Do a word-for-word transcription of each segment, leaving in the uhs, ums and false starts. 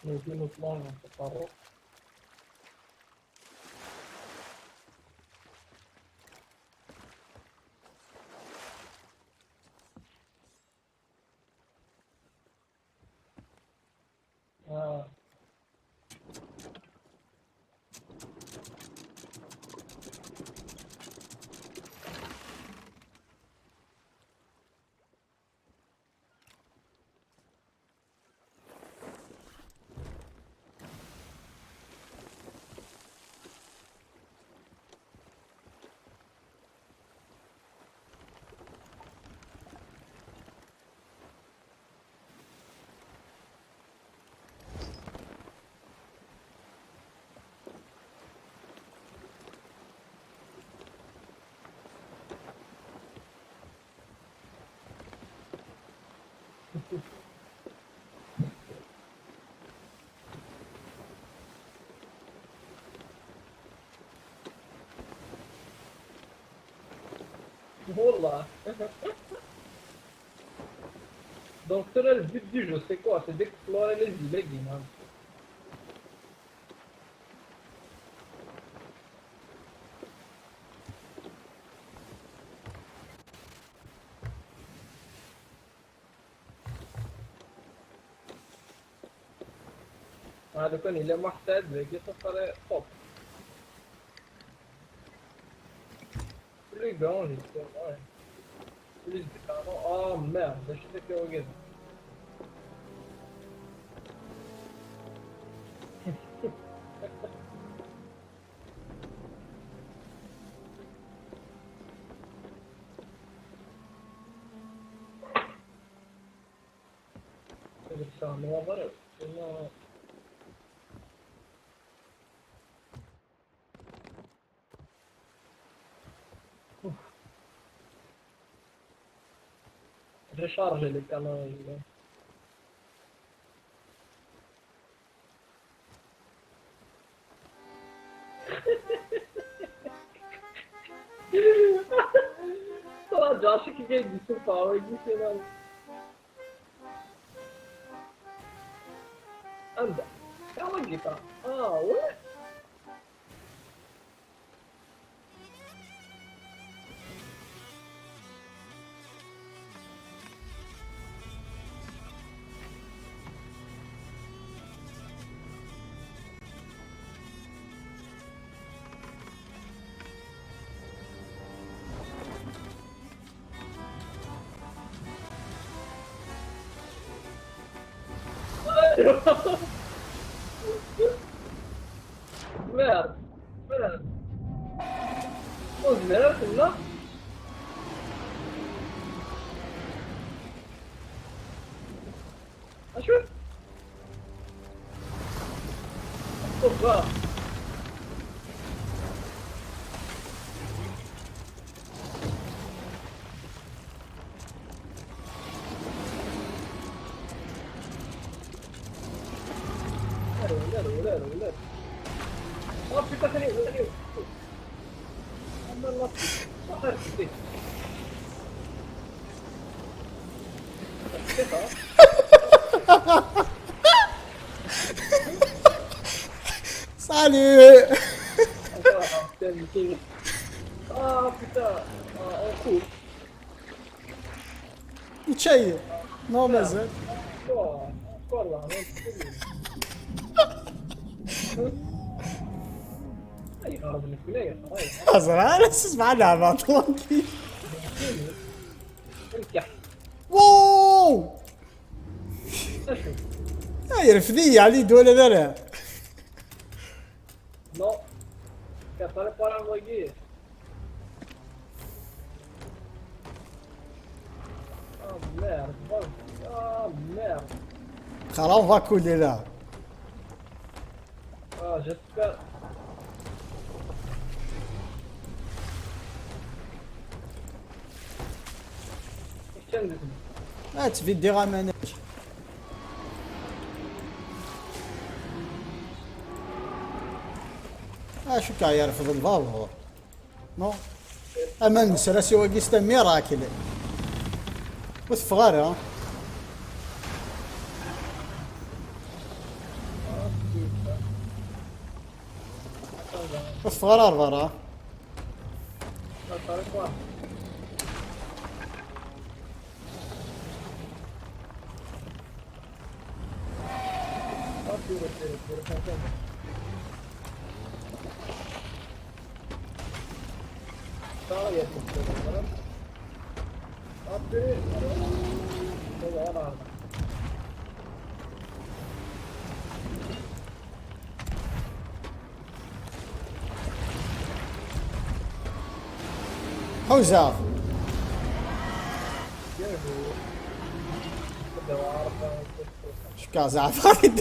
Nugi nuṭlan ɣef uqerru. Ah. Wallah. Donc, tura, le but du jeu, c'est quoi? C'est d'explorer les îles, hein. Ah, le con, il est mortel, le gars, ça paraît top. Plus grand, justement, ouais. Plus grand. Oh merde, je suis fait regarder. Ur tesɛemreḍ ara. Recharge les caméras. ترى جاشك جاي يسوق باور يجي فينا. عندك. يلا جيتار. اه، وين؟ Merde. Merde. Ur zmireɣ ara fell-aɣ. Acu? Ṭebba. Ula, ula, ula, ula. Oh putain, allez, allez. Salut. Ah putain, ah, on court. Yečča-yi. Non, mazal. Ẓriɣ, ala s ssebɛa leɛba, tranquille. Wow! Ah, yerfed-iyi, Ali, d wala d ara. Non. Qu'appelle pas envoyé. Ah merde. Ah merde. Xalaḍ va couler là. Ah, j'espère. Ad ttbiddiɣ aman-ik. Ah, cukkeɣ yerfed lbabuṛ. Non? Aman nesra si wagi, c'est un miracle. Ur teffeɣ ara. Ur teffeɣ ara ɣer berra. Ḥuzaɣ. Cukkeɣ zeɛfeɣ-t-id.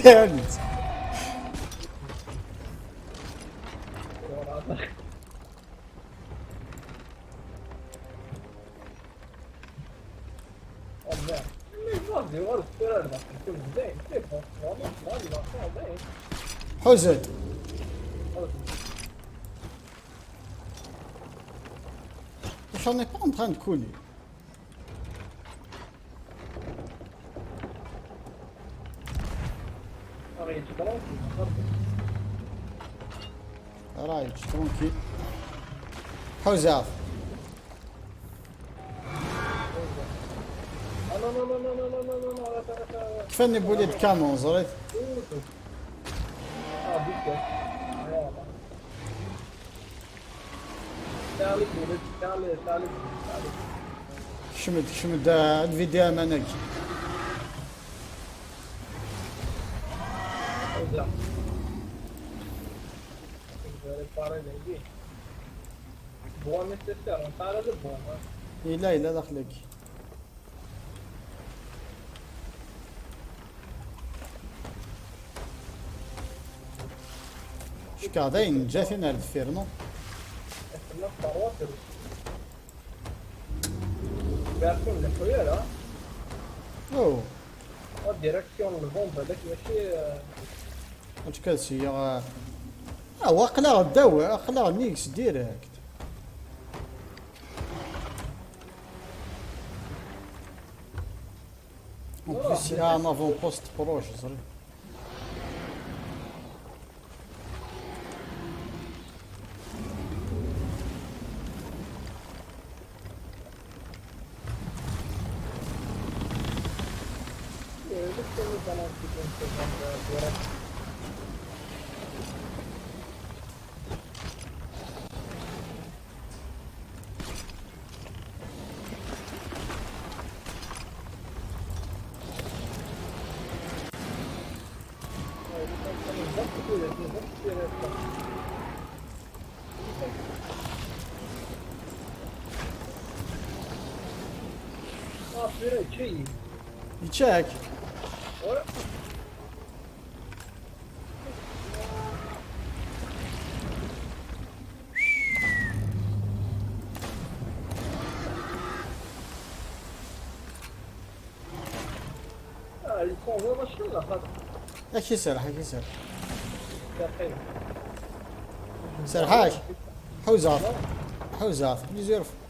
Ḥuza-d. J'en ai pas en train de couler. Right, tranquille. Ḥuzaɣ. Kfan les boulets de canon, ẓriɣ. Kcem-d, kcem-d, ah, ad vidiɣ aman-agi. Bon, nécessaire, on parle de bon, hein. Yella, yella daxel-agi. Cukkeɣ dayen neǧǧa-t-in ar deffir, non? Version n leḥyal, ha? Oh. La direction n lbombe, hadaak mačči, euh, Acu kan sya, ah, ah, aql-aɣ ddaw, aql-aɣ nnig-s direct. En plus, il y a un avant-poste proche, ẓriɣ. Ah, purée, yečča-yi. Yečča-k? Ouais. Ah, il s'en va, machin, là, ça. Ak iserreḥ, ak iserreḥ. Serreḥ-ak. Ḥuzaɣ-t. Ḥuzaɣ-t. Plusieurs fois.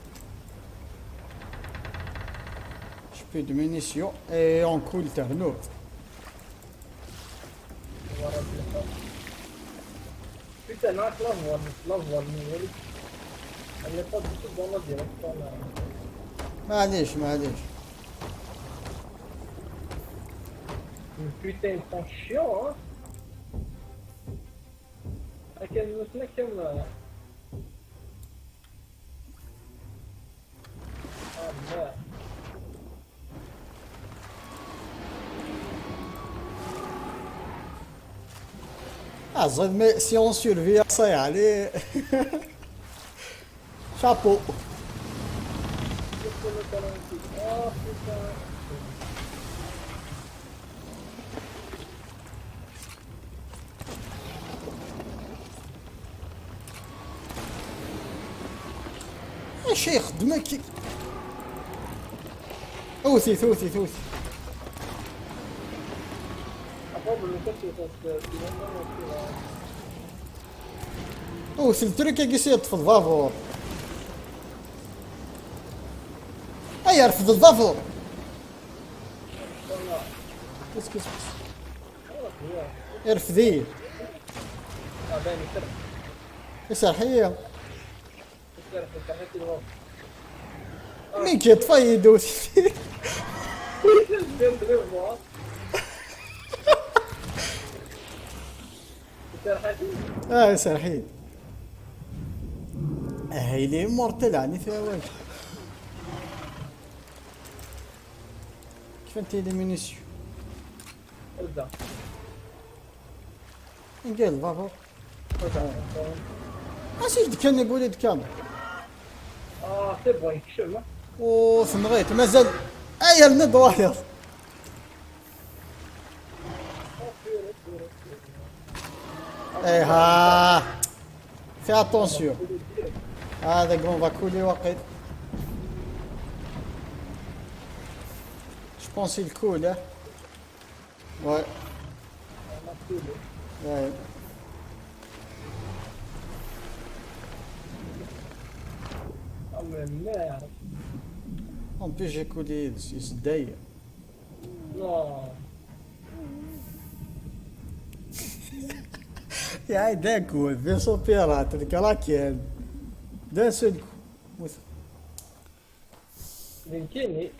J'ai plus de munitions. Et on coule terno. Putain, là, là, voilà, là, voilà, voilà. Elle n'est pas du tout dans la direction, là. معليش، معليش. Putain, ils sont chiants, hein. Akken nutni akken, euh, ah, merde. Ah, ẓid, mais si on survit à ça, allez. Chapeau. Acu ixeddem akka? Awt-it, awt-it, awt-it. Awt-it, le truc-agi s yeṭṭef lbabuṛ. Ay, yerfed lbabuṛ! Qu'est-ce qui se passe? Irfed-iyi. Iserreḥ-iyi. Mi yeṭṭef-iyi-d ur t-, ah, iserreḥ-iyi-d. Ah, il est immortel, ɛni tura wagi. Kfant-iyi les munitions. Anda? Inga lbabuṛ. Asif-d kan, ibuli-d kan. Ah, c'est bon, yekcem, ah. Oh, tenɣiḍ, mazal. Ay, yerna-d wayeḍ. Eh, ha. Fais attention. Ah, d'accord, on va couler, waqil. Je pense qu'il coule, hein. Ouais. Ouais. Oh, mais merde. En plus, j'ai coulé, c'est d'ailleurs. Non. Ya, d'un coup, vaisseau pirate, le Kraken. D'un seul coup. Nekkini.